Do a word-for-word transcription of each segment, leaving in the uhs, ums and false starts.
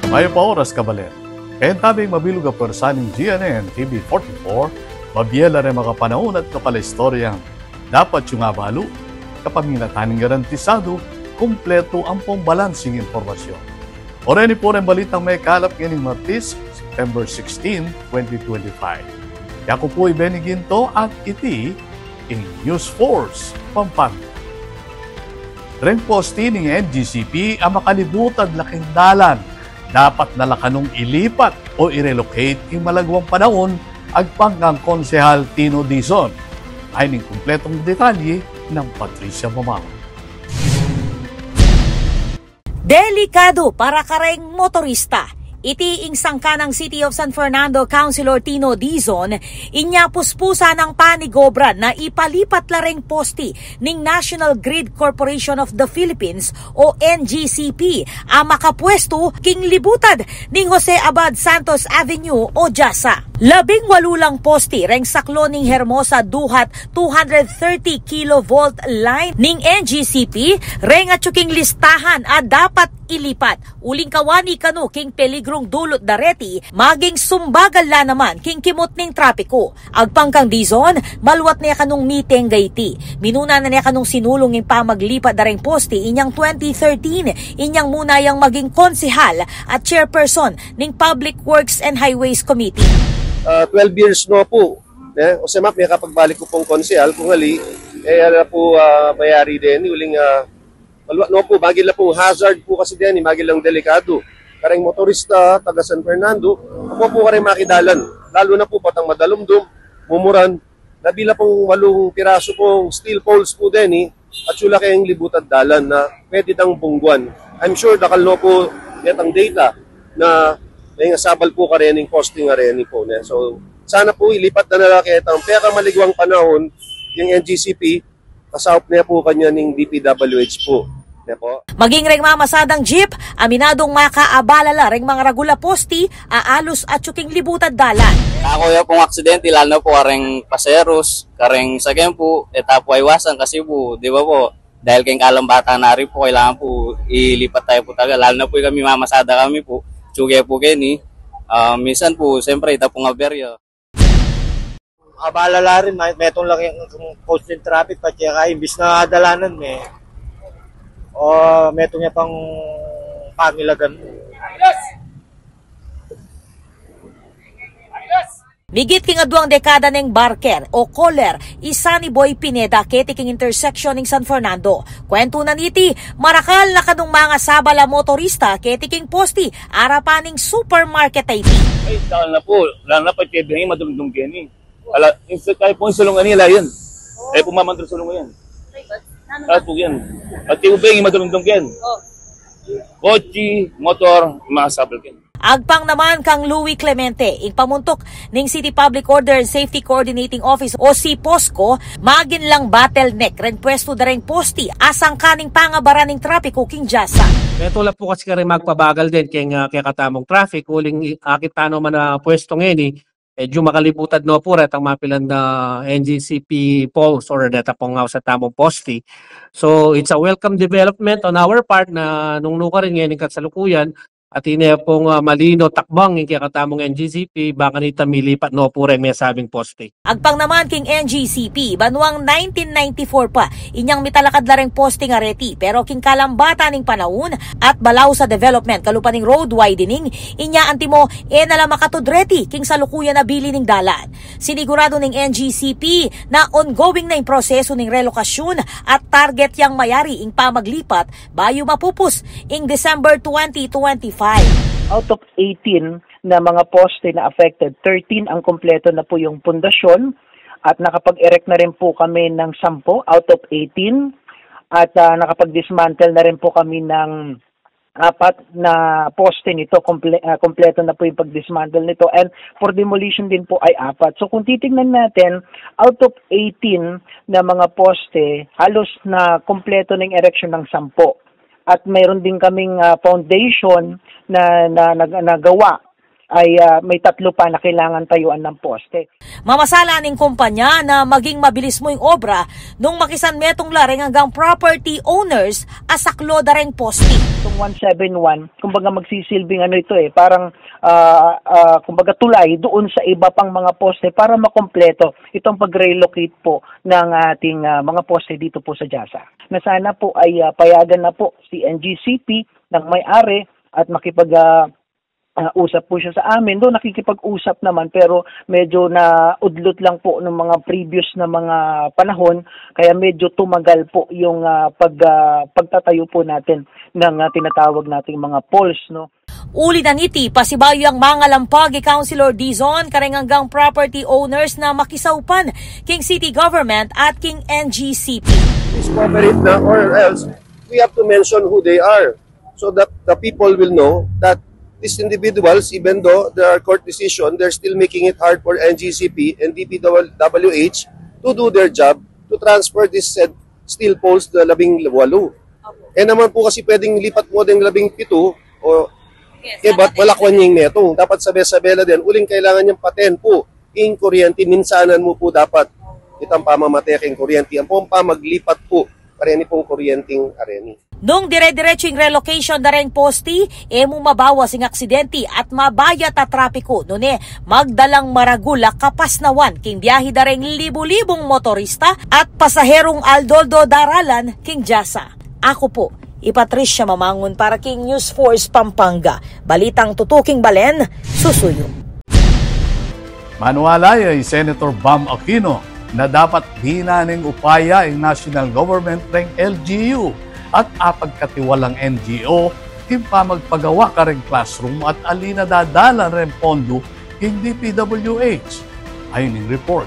Mayap a oras, kabaler. Keng tabing mabilug a pwersa ning G N N T V forty-four, mabie la reng makapanaun at lokal a istoryang dapat yung abalu. Kapaminatan ning garantisadu, kumpletu ampong balansing impormasyun. O reni pu reng balitang mekalap ngening Martes, September sixteen, twenty twenty-five. Yaku pu i Benny Ginto at iti ing News Force Pampanga. Reng posti ning N G C P a makalibutad la king dalan, dapat na la kanung ilipat o i-relocate king malagwang panaun, agpang kang Konsehal Tino Dizon. Ay ning kumpletong detalye nang Patricia Mamang. Delikadu para kareng motorista. Iti ing sangkanang City of San Fernando Councilor Tino Dizon, inya puspusan nang panigobra na ipalipat la reng posti ning National Grid Corporation of the Philippines o N G C P a makapwestu king libutad ning Jose Abad Santos Avenue o Jasa. Labing walu lang posti reng saklu ning Hermosa Duhat two hundred thirty kilovolt line ning N G C P reng atyu king listahan a dapat ilipat uling kawani kanu king peligrung dulut da reti maging sumbagal la naman king kimut ning trapiku. Agpang kang Dizon, maluat ne kanung mitengga iti. Minuna na ne kanung sinulung ing pamaglipat da reng posti inyang twenty thirteen, inyang muna yang maging konsehal at chairperson ning Public Works and Highways Committee. Ah, twelve years no pu. Ne? O semap, mekapagbalik ku pung konsehal, kung ali, e, ala pu, ah, mayari deni, uling, ah, maluat no pu, magin la pung hazard pu kasi deni, magin lang delikadu. Kareng motorista, taga San Fernando, apo pu kareng makidalan. Lalu na pu patang madalumdum, mumuran, labing walung pirasu pung steel poles pu deni, at sula keng libutad dalan na pwede tang bungguan. I'm sure dakal no pu detang data na mengasabal pu karening posting a reni pu, ne? So, sana pu ilipat na nala ketang pekamaligwang panahun ing N G C P, kasaup ne pu kanyan ning D P W H pu, ne pu. Maging reng mamasadang jeep, aminadung makaabala la reng mangragul a posti a alus atyu king libutad dalan. Aku ya pung aksidente, lalu na pu kareng paseros, kareng saken pu, e ta pu aiwasan kasi pu, di ba pu, dahil keng kalambatan na rin pu, kailangan pu ilipat tayo pu talaga. Lalu na pu kami, mamasada kami pu, tsuke pu keni. Ah, minsan pu, siyempre, ita pung aberya. Abala la rin, may, metung laki ang posting traffic, pati ka imbis na dalanan, may, o, metung ya pang pangilagan. Migit king aduang dekada neng barker o caller i Sunny Boy Pineda keti king intersection ning San Fernando. Kwentu na niti, marakal na kanung mangasabal a motorista keti king posti arapan ning supermarket a iti. Ay, dakal na pu, lalu na pu pati bengi madumdum keni. Ala, insa, kaya pu sulungan ini, ala yan. Kaya pu mamandar sulungan yan. Ala pu yan. Pati pu bengi madumdum keni. Kotse, motor, mangasabal keni. Agpang naman kang Louie Clemente, ing pamuntuk ning City Public Order and Safety Coordinating Office o si POSCO, magin lang bottleneck reng pwestu da reng posti a sangkan ning pangabaran ning trapiku king Jasa. Metung la pu kasi kareng magpabagal deni keng, ah, kekatamung traffic, uling akit tana man a pwestu ngeni, medyu makalibutad no pu retang mapilan a N G C P poles or deta pung ausan tamung posti. So it's a welcome development on our part na nung nukarin ngeni ing kasalukuyan, atin ne pung, ah, malino takbang ing kekatamung N G C P, bang kanita milipat no pu reng mesabing posti. Agpang naman king N G C P, banwang nineteen ninety-four pa inyang mitalakad la reng posting a reti, pero king kalambatan ning panaun at balaus a development kalupa ning road widening, inya antimo e na la makatud reti king salukuyan a bili ning dalan. Siniguradu ning N G C P na ongoing na ing prosesu ning relokasyun at target yang mayari ing pamaglipat bayu mapupus ing December twenty twenty-five. Out of eighteen na mga poste na affected, thirteen ang kumpleto na po yung pundasyon at nakapag-erect na rin po kami ng sampu out of eighteen at, ah, nakapag-dismantle na rin po kami ng apat na poste nito, komple-, ah, kompleto na po yung pag-dismantle nito. And for demolition din po ay apat. So kung titingnan natin, out of eighteen na mga poste, halos na kompleto na yung erection ng sampu. At mayroon din kaming, ah, foundation na, na, na nagawa ay, ah, may tatlo pa na kailangan tayuan ng poste. Mamasala ning kumpanya na maging mabilis mu ing obra nung makisan metung la reng anggang property owners a saklo da reng poste. Itong one seven one, kumbaga magsisilbing ano ito eh, parang, ah, ah, kumbaga tulay doon sa iba pang mga poste para makompleto itong pag-relocate po ng ating, ah, mga poste dito po sa Jasa. Na sana po ay, ah, payagan na po si N G C P ng may-ari at makipag, ah, ah, usap po siya sa amin. Doon nakikipag-usap naman, pero medyo naudlot lang po ng mga previous na mga panahon, kaya medyo tumagal po yung, ah, pag, ah, pagtatayo po natin ng, ah, tinatawag nating mga poles, no? Uli na niti, pasibayu yang mangalampag i Councilor Dizon kareng anggang property owners na makisaupan king city government at king N G C P. Please cooperate na, or else we have to mention who they are so that the people will know that these individuals, even though there are court decision, they're still making it hard for N G C P and D P W H to do their job, to transfer this said steel poles na labing walu. Eh naman po kasi pwedeng lipat mo din labing pitu o Yes, eh, ba't dapat malakwan niya yung metung? Dapat sabi-sabi la din, uling kailangan niyang paten po ing kuryente, minsanan mo po dapat itang pamamatay king kuryente. Ang po ang pamaglipat po, kareni pong kuryenteng areni. Nung dire-diretso ing relocation da reng poste, e mu mabawas ing aksidente at mabayat a trapiko, nune magdalang maragul a kapasnawan king biyahe da reng libu-libung motorista at pasaherung aldo-aldo daralan king Jasa. Aku po, i Patricia Mamangun para king News Force Pampanga. Balitang tutuking balen, susuyu. Maniwala ya i Senator Bam Aquino na dapat dinan ning upaya ing national government reng L G U at apagkatiwalang N G O king pamagpagawa kareng classroom at ali na dadalan reng pondo king D P W H. Ayni ing report.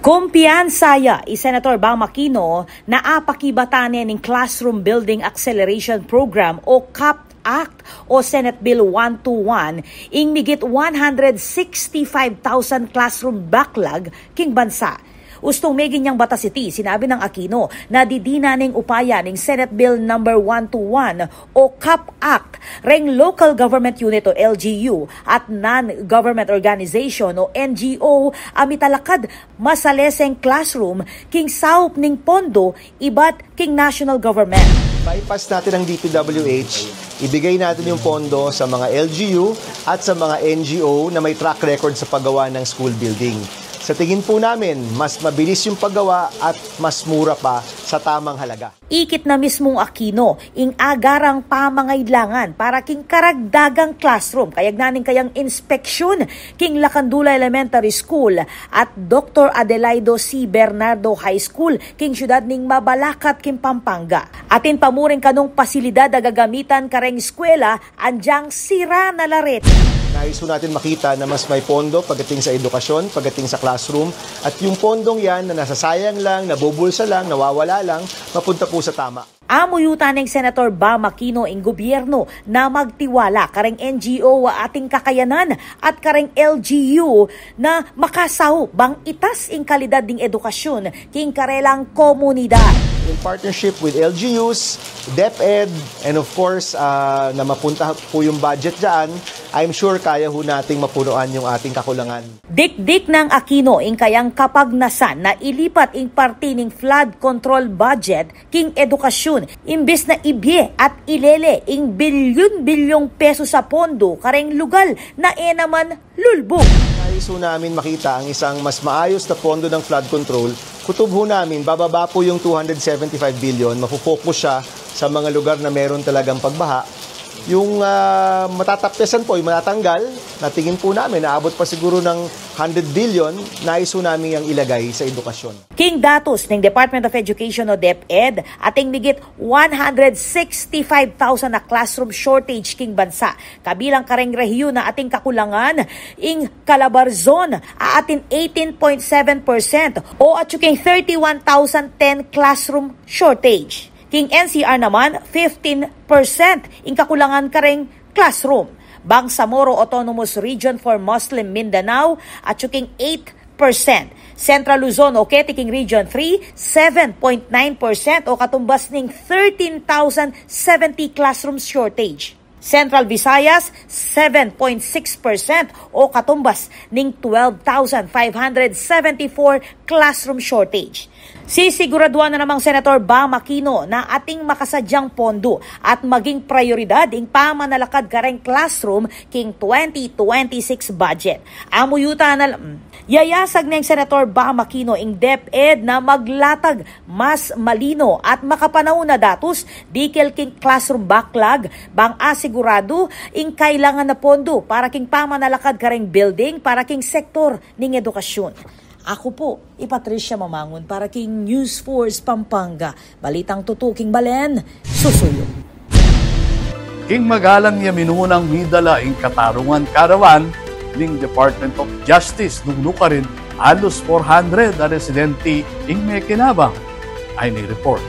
Kumpiyansa ya i Senator Bam Aquino na apakibatan ne ning Classroom Building Acceleration Program o CAPT Act o Senate Bill one two one ing migit one hundred sixty-five thousand classroom backlog king bansa. Ustung meging yang batas iti, sinabi nang Aquino na didinan ning upaya ning Senate Bill number one two one o CAPT Act reng local government unit o L G U at non-government organization o N G O a mitalakad masaleseng classroom king saup ning pondo ibat king national government. Bypass natin ang D P W H, ibigay natin yung pondo sa mga L G U at sa mga N G O na may track record sa paggawa ng school building. Sa tingin po namin, mas mabilis yung paggawa at mas mura pa sa tamang halaga. Ikit na mismung Aquino ing agarang pamangailangan para king karagdagang classroom kayagnan ning kayang inspeksyon king Lacandula Elementary School at Doctor Adelaido C. Bernardo High School king syudad ning Mabalacat king Pampanga. Atin pa mu ring kanung pasilidad a gagamitan kareng eskwela anjang sira na la reti. Nais ho natin makita na mas may pondo pagdating sa edukasyon, pagdating sa classroom, at yung pondong yan na nasasayang lang, nabubulsa lang, nawawala lang, mapunta po sa tama. Amu yuta neng Senator Bam Aquino ing gobyerno na magtiwala kareng N G O a ating kakayanan at kareng L G U na makasaup bang itas ing kalidad ning edukasyon king karelang komunidad. In partnership with L G Us, DepEd, and of course, ah, na mapunta po yung budget dyan, I'm sure kaya ho nating mapunuan yung ating kakulangan. Dikdik nang Aquino ing kayang kapagnasan na ilipat ing parti ning flood control budget king edukasyon, imbis na ibie at ilele ing bilyon-bilyong pesos a pondo kareng lugal na e naman lulbug. Nais ho namin makita ang isang mas maayos na pondo ng flood control. Kutob ho namin, bababa po yung two hundred seventy-five billion, mafo-focus siya sa mga lugar na meron talagang pagbaha. Yung, ah, matatapyasan po, yung matatanggal, na tingin po namin, naabot pa siguro ng hundred billion, nais ho namin yang ilagay sa edukasyon. King datos ning Department of Education o DepEd, ating migit one hundred sixty-five thousand a classroom shortage king bansa. Kabilang kareng rehiyon na ating kakulangan, ing Calabarzon, a atin eighteen point seven percent o atyu king thirty-one thousand ten classroom shortage. King N C R naman, fifteen percent ing kakulangan kareng classroom. Bangsamoro Autonomous Region for Muslim Mindanao, atyu king eight percent. Central Luzon o keti king Region three, seven point nine percent o katumbas ning thirteen thousand seventy classroom shortage. Central Visayas, seven point six percent o katumbas ning twelve thousand five hundred seventy-four classroom shortage. Sisiguraduan na namang Senator Bam Aquino na ating makasadyang pondo at maging prayoridad ing pamanalakad kareng classroom king twenty twenty-six budget. Amuyutan na l-, mm, yayasag neng Senator Bam Aquino ing DepEd na maglatag mas malino at makapanaun a datus dikil king classroom backlog bang asiguradu ing kailangan na pondo para king pamanalakad kareng building para king sektor ning edukasyon. Aku pu i Patricia Mamangun para king News Force Pampanga. Balitang tutu king balen, susuyu. King magalang ya minunang midala ing katarungan caravan ning Department of Justice, nung nukarin alus four hundred a residente ing mekinabang. Ay ni report.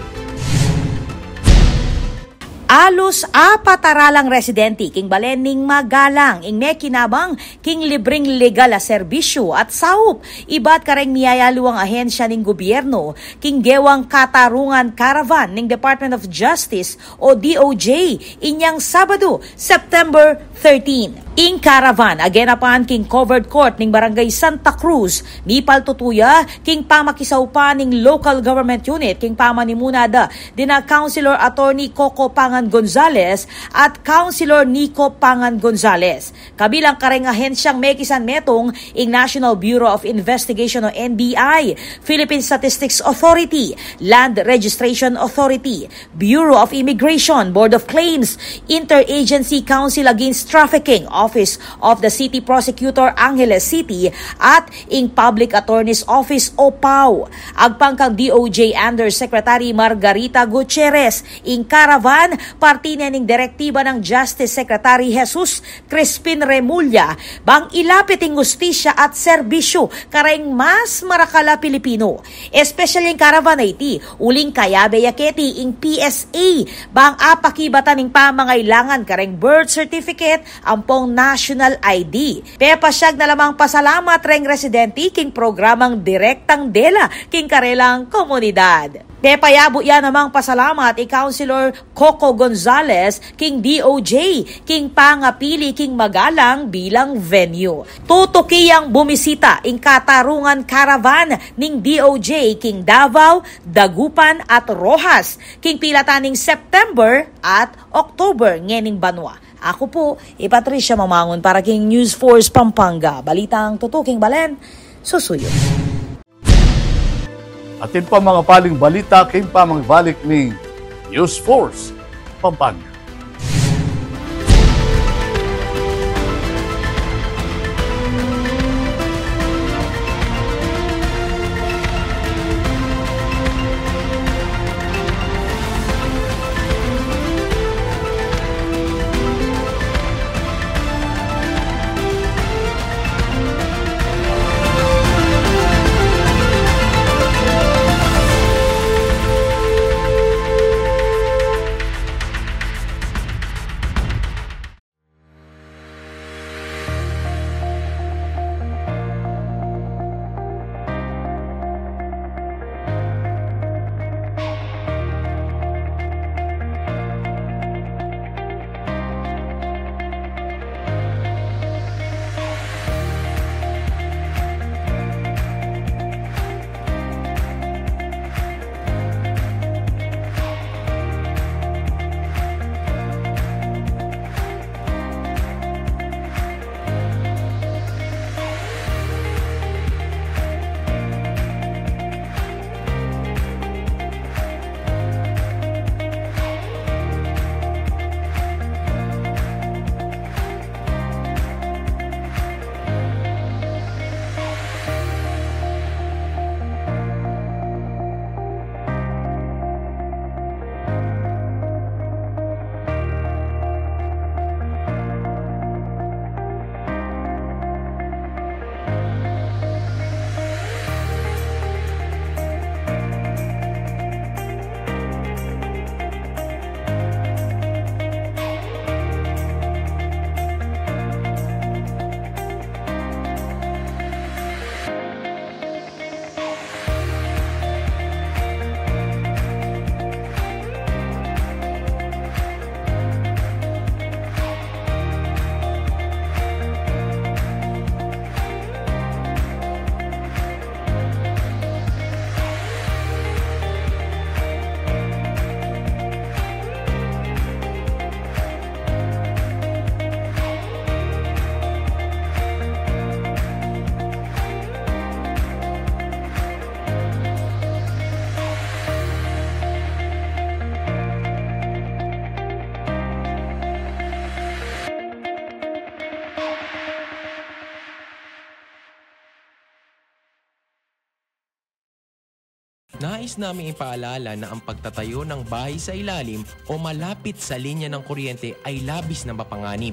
Alus apat a ralang residente king balen ning magalang ing mekinabang king libreng legal a serbisyu at saup ibat kareng miyayaluang ahensya ning gubyernu king gewang katarungan caravan ning Department of Justice o D O J inyang Sabadu, September thirteen. Ing caravan a genapan king covered court ning Barangay Santa Cruz, mipaltutu ya king pamakisaupan ning local government unit king pamanimuna da dina Councilor Attorney Coco Pangan Gonzales at Councilor Nico Pangan Gonzales. Kabilang kareng ahensyang mekisanmetung ing National Bureau of Investigation o N B I, Philippine Statistics Authority, Land Registration Authority, Bureau of Immigration, Board of Claims, Interagency Council Against Trafficking, Office of the City Prosecutor, Angeles City, at ing Public Attorney's Office o PAO. Agpang kang D O J Undersecretary Margarita Gutierrez, ing caravan, parti ne ning direktiba nang Justice Secretary Jesus Crispin Remulla, bang ilapit ing hustisya at serbisyu kareng mas marakal a Pilipino. Espesyal ing caravan a iti, uling kayabe ya keti ing P S A, bang apakibatan ing pamangailangan kareng birth certificate ampong national I D. Pepasyag na la mang pasalamat reng residente king programang Direktang Dela king karelang komunidad. Pepayabu ya namang pasalamat i Councilor Coco Gonzales king D O J king pangapili king magalang bilang venue. Tutuki yang bumisita ing katarungan caravan ning D O J king Davao, Dagupan at Roxas king pilatan ning September at October ngening banua. Aku pu i Patricia Mamangun para king News Force Pampanga. Balitang tutu king balen, susuyu. Atin pa mangapaling balita king pamangibalik ning News Force Pampanga. Nais naming ipaalala na ang pagtatayo ng bahay sa ilalim o malapit sa linya ng kuryente ay labis na mapanganib.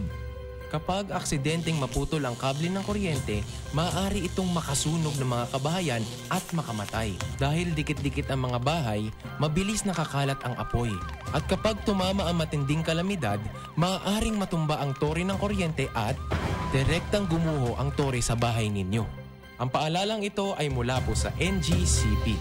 Kapag aksidenteng maputol ang kable ng kuryente, maaari itong makasunog ng mga kabahayan at makamatay. Dahil dikit-dikit ang mga bahay, mabilis nakakalat ang apoy. At kapag tumama ang matinding kalamidad, maaaring matumba ang tore ng kuryente at direktang gumuho ang tore sa bahay ninyo. Ang paalalang ito ay mula po sa N G C P.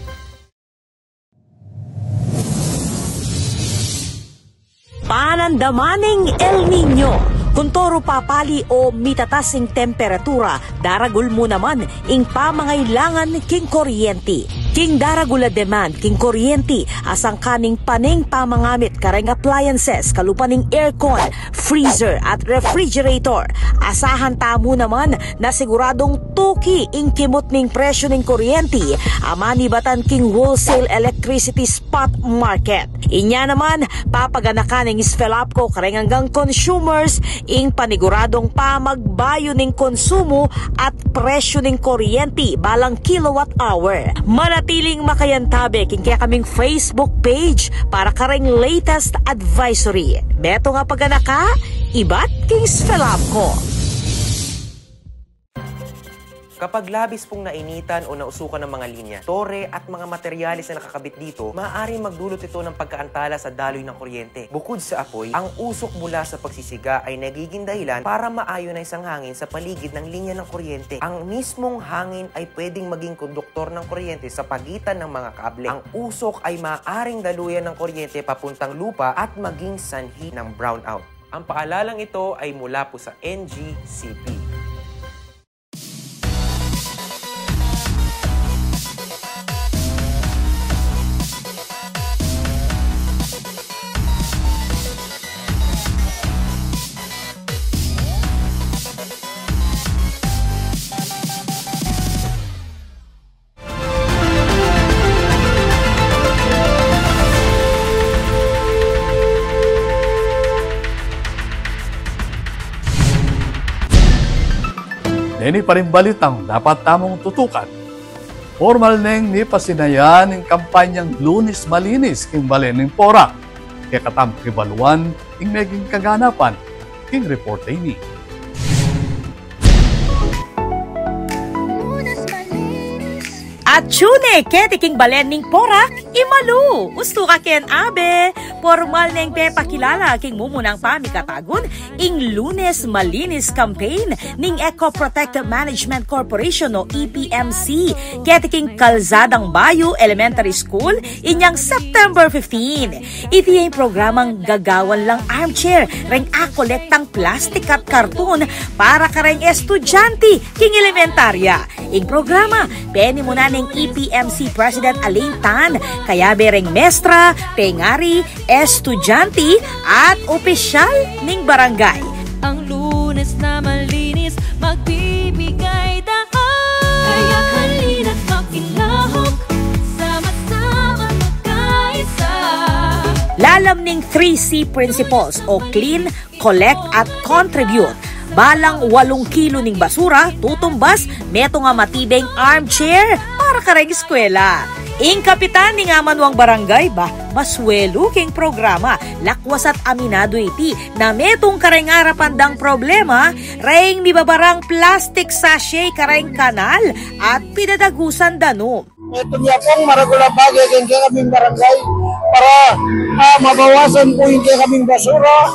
Panandaman ning El Niño. Kon toru papali o mitatas ing temperatura, daragul mu naman ing pamangailangan king kuryenti. King daragul a demand king kuryenti, asangka ning paneng pamangamit kareng appliances, kalupa ning aircon, freezer at refrigerator. Asahan tamu naman na siguradong tuki ing kimut ning presyu ning kuryenti a manibatan king wholesale electricity spot market. Inya naman, papaganakan ning SFELAPCO kareng anggang consumers ing paniguradong pamagbayu ning konsumo at presyu ning kuryenti balang kilowatt hour. Manatiling makayantabe king kekaming Facebook page para kareng latest advisory. Metung a paganaka, ibat king SFELAPCO. Kapag labis pong nainitan o nausukan ng mga linya, tore at mga materyales na nakakabit dito, maaaring magdulot ito ng pagkaantala sa daloy ng kuryente. Bukod sa apoy, ang usok mula sa pagsisiga ay nagiging dahilan para ma-ionize ang hangin sa paligid ng linya ng kuryente. Ang mismong hangin ay pwedeng maging konduktor ng kuryente sa pagitan ng mga kable. Ang usok ay maaaring daluyan ng kuryente papuntang lupa at maging sanhi ng brownout. Ang paalalang ito ay mula po sa N G C P. Neni pa ring balitang dapat tamung tutukan. Pormal neng nipasinayan ing kampanyang Lunes Malinis king balen ning Porac. Kekatamung ibaluan ing meging kaganapan king reporte ini. At tune keti king balen ning Porac, imalu! Ustu ka ken abe! Pormal neng pepakilala king mumunang pamikatagun ing Lunes Malinis campaign ning Eco Protective Management Corporation o E P M C. Keti king Kalzadang Bayu Elementary School, inyang September fifteen. Iti ya ing programang gagawan lang armchair reng akolektang plastik at karton para kareng estudyante king elementarya. Ing programa, penimunan neng E P M C President Elaine Tan, kayabe reng mestra, pengari, estudyante, at opisyal ning barangay. Ang Lunes na malinis, magbibigay daan. Kaya halina't makilahok, sama-sama magkaisa. Lalam ning three C principles o clean, collect, at contribute. Balang walung kilo ning basura tutumbas, metung a matibeng armchair para kareng eskwela. Ing kapitan ning amanuang barangay, ba, masuelu king programa. Lakwas at aminadu iti na metung kareng arapan dang problema, reng mibabarang plastik sachet kareng kanal at pidadagusan danum. Metung ya pung maragul a bagay king kekaming barangay para, ah, mabawasan pu ing kekaming basura.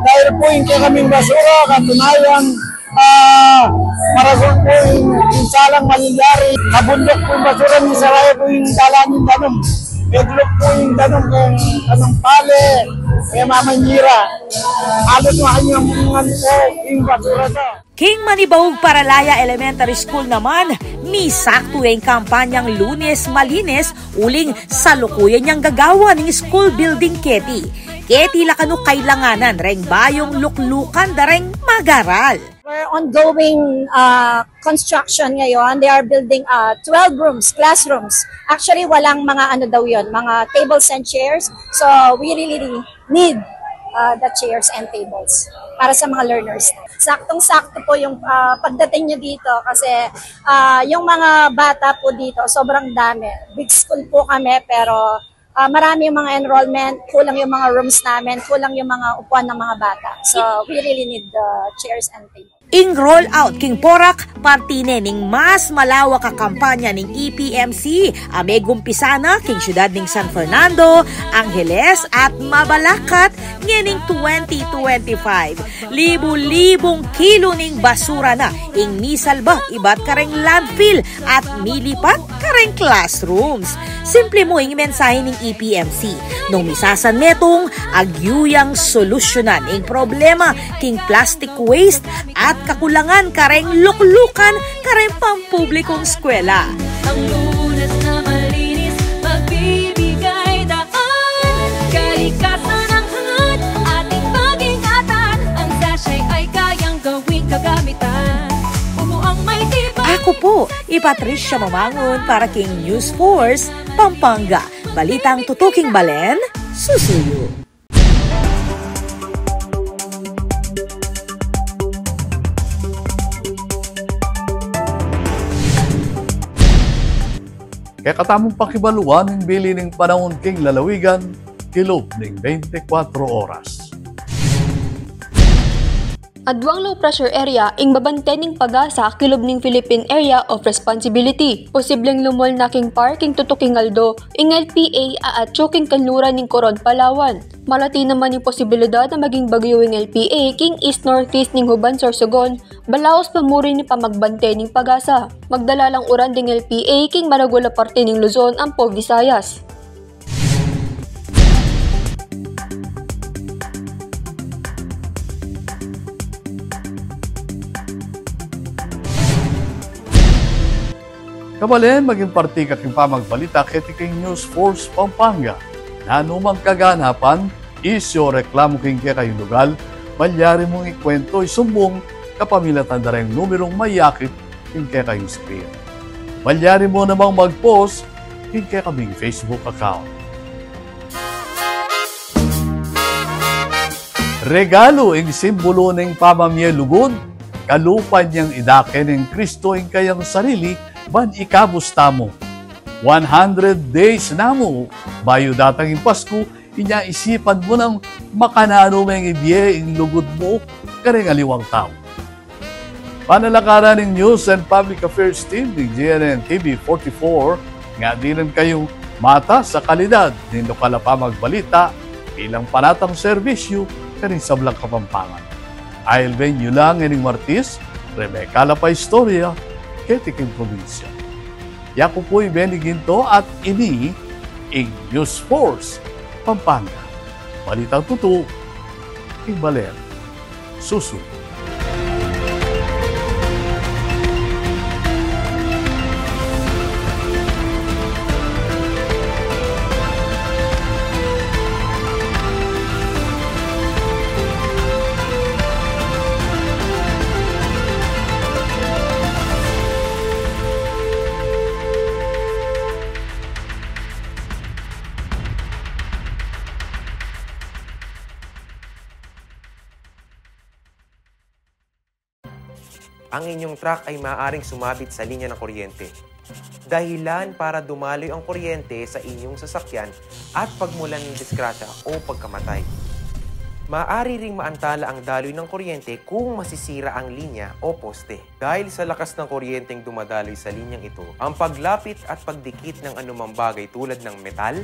Dahil pu ing kekaming basura, katunayan, ah, maragul pu ing, ing salang malilyari. Kabunduk pu ing basura, ning saraya pu ing dalan ning danum. Megluk pu ing danum keng, keng pale, keng mamanyira. Alut makanyamungan pu ing basura ta. King Manibaug Paralaya Elementary School naman, misaktu ing kampanyang Lunes Malinis uling salukuyan yang gagawan ing school building keti. Keti la kanu kailanganan reng bayung luklukan da reng mag-aral. We're ongoing, uh, construction ngayon. They are building, uh, twelve rooms, classrooms. Actually, walang mga ano daw yun, mga tables and chairs. So, we really need uh, the chairs and tables para sa mga learners. Saktong-sakto po yung, uh, pagdating nyo dito kasi, uh, yung mga bata po dito, sobrang dami. Big school po kami, pero, uh, marami yung mga enrollment, kulang yung mga rooms namin, kulang yung mga upuan ng mga bata. So, we really need the chairs and tables. Ing rollout king PORAC, parti ne ning mas malawak a kampanya ning E P M C, a megumpisa na king syudad ning San Fernando, Angeles, at Mabalacat, ngening twenty twenty-five. Libu-libung kilo ning basura na ing misalba ibat kareng landfill at milipat kareng classrooms. Simple mu ing mensahe ning E P M C. Nung misasan metung, agyu yang solusyunan ing problema king plastic waste at kakulangan kareng luklukan kareng pampublikung eskwela. Ang lunas na malinis, magbibigay daan. Kalikasan ang hangad, ating pag-ingatan. Ang sachet ay kayang gawing kagamitan. Umu ang may tibay. Aku pu, i Patricia Mamangun para king News Force Pampanga. Balitang tutuking balen, susuyu. Kekatamung pakibaluan ing bili ning panaun king lalawigan, kilub ning bente kwatro oras. Aduang low pressure area ing babante ning PAGASA kilub ning Philippine Area of Responsibility. Posibleng lumol na king par king tutuking aldo ing L P A a atyu king kanluran ning Coron, Palawan. Malati naman ing posibilidad a maging bagyu ing L P A king east-northeast ning Juban, Sorsogon. Balaus pa mu rin ing pamagbante ning PAGASA. Magdala lang uran ding L P A king maragul a parte ning Luzon ampo Visayas. Kabalen, maging parti ka king pamagbalita keti king News Force Pampanga. Nanu mang kaganapan, isyu o reklamu king kekayung lugal, malyari mung ikwento, isumbung kapamilatan da reng numerung mayakit king kekayung screen. Malyari mu namang mag-post king kekaming Facebook account. Regalu ing simbulu ning pamamie lugud, kalupa nyang idake neng Kristo ing kayang sarili ban ikabus tamu. One hundred days na mu bayu datang ing Pasku, inya isipan mu nang makananu meng ibie ing lugud mu kareng aliwang tau. Panalakaran ning News and Public Affairs Team ning G N N T V forty-four, nga dinan kayu mata sa kalidad ning lokal a pamagbalita bilang panatang serbisyu karing sablang Kapampangan. Ailben yu lang ining Martis, Rebecca la pa istorya keti king probinsya. Yaku pu i Benny Ginto at ini ing News Force Pampanga. Balitang tutu king balen, susu. Ang inyong truck ay maaaring sumabit sa linya ng kuryente. Dahilan para dumaloy ang kuryente sa inyong sasakyan at pagmulan ng disgrasya o pagkamatay. Maaari ring maantala ang daloy ng kuryente kung masisira ang linya o poste. Dahil sa lakas ng kuryenteng dumadaloy sa linyang ito, ang paglapit at pagdikit ng anumang bagay tulad ng metal,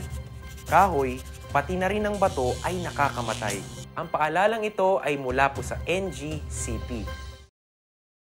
kahoy, pati na rin ang bato ay nakakamatay. Ang paalalang ito ay mula po sa N G C P.